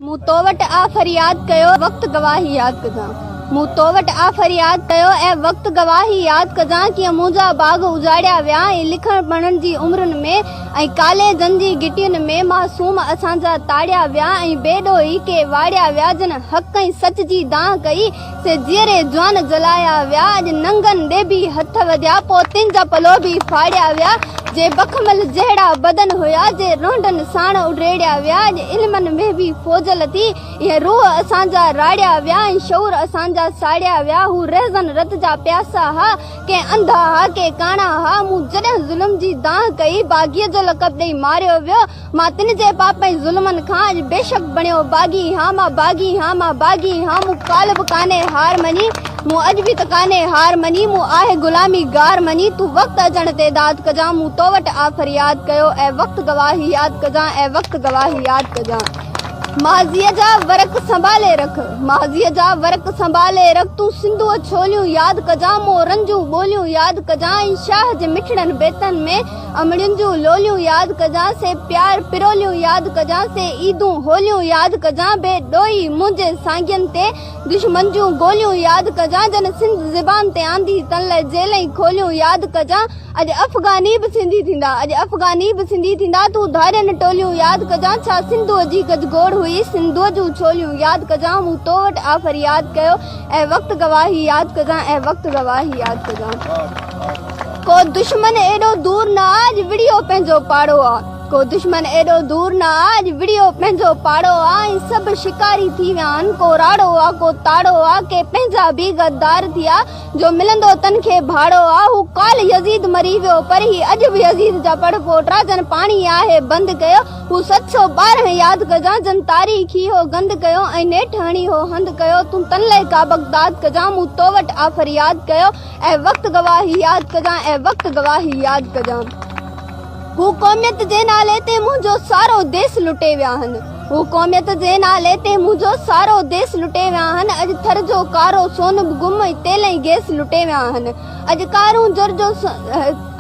مون تو وٽ آ فرياد ڪيو وقت گواهي ياد ڪجان مون تو وٽ آ فرياد ڪيو اي وقت گواهي ياد ڪجان ڪيئن منهنجا باغ اجاڙيا ويا ۽ لکڻ پڙهڻ جي عمرن ۾ ۽ ڪاليجن جي گهٽين ۾ معصوم اسان جا تاڙيا ويا ۽ بي ڏوهي ڪي واڙيا ويا جن حق ۽ سچ جي دانهن ڪئي سي جيئري جوان جلايا ويا، اڄ ننگن ڏي به هٿ وڌيا، پوء تن جا پلو به ڦاڙيا ويا، جي بخمل جهڙا بدن هيا، جي رونڊن ساڻ اڊيڙيا ويا، اڄ علمن ۾ به فوج لٿي، اهي روح اسان جا راڙيا ويا ۽ شعور اسان جا ساڙيا ويا، هو رهزن رت جا پياسا ها، ڪي انڌا ها ڪي ڪاڻا ها، مون جڏهن ظلم جي دانهن ڪئي، باغيء جو لقب ڏئي ماريو ويو، مان تن جي پاپ ۽ ظلمن کان اڄ بيشڪ بڻيو باغي هان مان باغي هان مان باغي هان مون ڪالهه به ڪانهي هار مڃي مون اڄ به ته ڪانهي هار مڃي مون آهي غلامي گار مڃي تون وقت اچڻ تي داد ڪجان مون تو وٽ آ فرياد ڪيو اي وقت گواهي ياد ڪجان اي وقت گواهي ياد ڪجان ماضيء جا ورق سنڀالي رک ماضيء جا ورق سنڀالي رک تون سنڌوء ڇوليون ياد ڪجان مورن جون ٻوليون ياد ڪجان ۽ شاهه جي مٺڙن بيتن ۾ امڙين جون لوليون ياد ڪجان سي پيار پروليون ياد ڪجان سي عيدون هوليون ياد ڪجان بي ڏوهي منهنجي سانگين تي دشمن جون گوليون ياد ڪجان جن سنڌ زبان تي آندي تن لئه جيلئين کوليون ياد ڪجان اڄ افغاني به سنڌي ٿيندا اڄ افغاني به سنڌي ٿيندا تون ڌارين ٽوليون ياد ڪجان ڇا سنڌوء جي گجگوڙ هئي سنڌوء جون ڇوليون ياد ڪجان مون تو وٽ آ فرياد ڪيو اي وقت گواهي ياد ڪجان اي وقت گواهي ياد ڪجان ڪو دشمن ايڏو دور نه آ اڄ وڙهيو پنهنجو پاڙو آ ڪو دشمن ايڏو دور نه آ اڄ وڙهيو پنهنجو پاڙو آ ۽ سڀ شڪاري ٿي ويا آهن ڪو راڙو آ ڪو تاڙو آ ڪي پنهنجا به غدار ٿيا جو ملندو تن کي ڀاڙو آ هو ڪالهه يزيد مري ويو پر هي اڄ به يزيد جا پڙ پوٽا جن پاڻي آهي بند ڪيو هو 712 ياد ڪجان جن تاريخي هو گند ڪيو ۽ نيٺ هڻي هو هنڌ ڪيو تون تن لئه ڪا بغداد ڪجان مون تو وٽ آ فرياد ڪيو اي وقت گواهي ياد ڪجان اي وقت گواهي ياد ڪجان هو قوميت جي نالي تي منهنجو سارو ديس لٽي ويا هن هو قوميت جي نالي تي منهنجو سارو ديس لٽي ويا هن اڄ ٿر جو ڪارو سون به گم ۽ تيل ۽ گيس لٽي ويا هن اڄ ڪارونجهر جو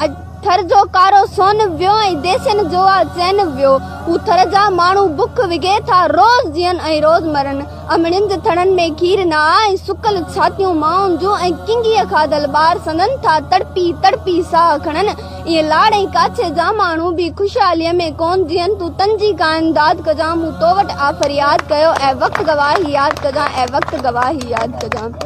اڄ ٿر جو ڪارو سون ويو ۽ ديسين جو آ چين ويو. هو ٿر جا ماڻهو بک وگهي ٿا روز جيئن ۽ روز مرن. امڙين جي ٿڻن ۾ کير نه آ ۽ سڪل ڇاتيون مائن جون ۽ ڪنگيء کاڌل ٻار سندن ٿا تڙپي تڙپي ساهه کڻن. ائين لاڙ ۽ ڪاڇي جا ماڻهو به خوشحاليء ۾ ڪون جيئن. تون تن جي ڪا امداد ڪجان مون تو وٽ آ فرياد ڪيو اي وقت گواهي ياد ڪجان اي وقت گواهي ياد ڪجان.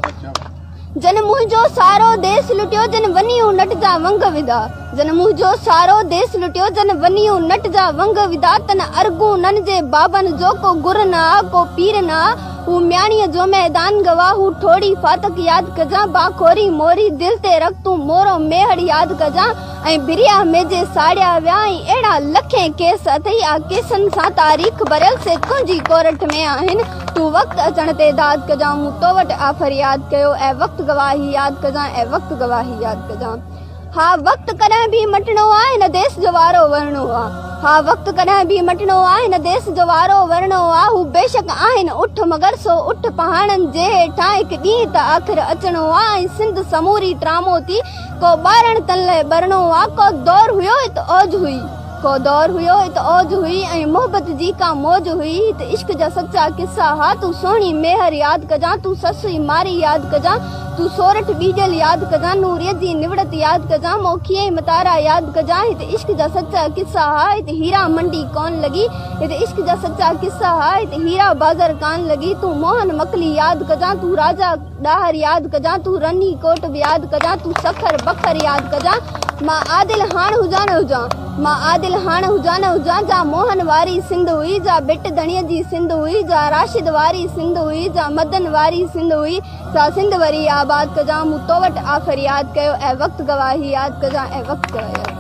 جن منهنجو سارو ديس لٽيو جن ونيون نٽ جا ونگ وڌا جن منهنجو سارو ديس لٽيو جن ونيون نٽ جا ونگ وڌا تن ارغونن جي بابن جو ڪو گر نه آ ڪو پير نه آ هو مياڻيء جو ميدان گواهه هو ٺوڙهي ڦاٽڪ ياد ڪجان باکوري موري دل تي رک تون مورو ميهڙ ياد ڪجان ۽ بريا ۾ جي ساڙيا ويا ۽ اهڙا لکين ڪيس اٿئي آ ڪيسن سان تاريخ ڀريل سي تنهنجي ڪورٽ ۾ آهن تون وقت اچڻ تي داد ڪجان مون تو وٽ آ فرياد ڪيو اي وقت گواهي ياد ڪجان اي وقت گواهي ياد ڪجان ها وقت ڪڏهن به مٽڻو آ هن ديس جو وارو ورڻو آ ها وقت ڪڏهن به مٽڻو آ هن ديس جو وارو ورڻو آ هو بيشڪ آهن اٺ مگر سو اٺ پهاڙن جي هيٺان هڪ ڏينهن ته آخر اچڻو آ ۽ سنڌ سموري ٽرامو ٿي ڪو ٻارڻ تن لئه ٻرڻو آ. ڪو دور هيو هت اوج هئي. ڪو دور هيو هت اوج هئي ۽ محبت جي ڪا موج هئي هت عشق جا سچا قصا ها تون سهڻي ميهر ياد ڪجان تون سسئي مارئي ياد ڪجان تون سورٺ ٻيجل ياد ڪجان نوريء جي نوڙت ياد ڪجان موکي ۽ متارا ياد ڪجان هت عشق جا سچا قصا ها هت هيرا منڊي ڪون لڳي هت عشق جا سچا قصا ها هت هيرا بازر ڪان لڳي تون موهن مڪلي ياد ڪجان تون راجا ڏاهر ياد ڪجان تون رني ڪوٽ به ياد ڪجان تون سکر بکر ياد ڪجان مان عادل هاڻ هجان نه هجان مان عادل هاڻ هجان نه هجان جا موهن واري سنڌ هئي جا ڀٽ ڌڻيء جي سنڌ هئي جا راشد واري سنڌ هئي جا مدن واري سنڌ هئي سا سنڌ وري آباد ڪجان مون تو وٽ آ فرياد ڪيو اي وقت گواهي ياد ڪجان اي وقت گواهي ياد.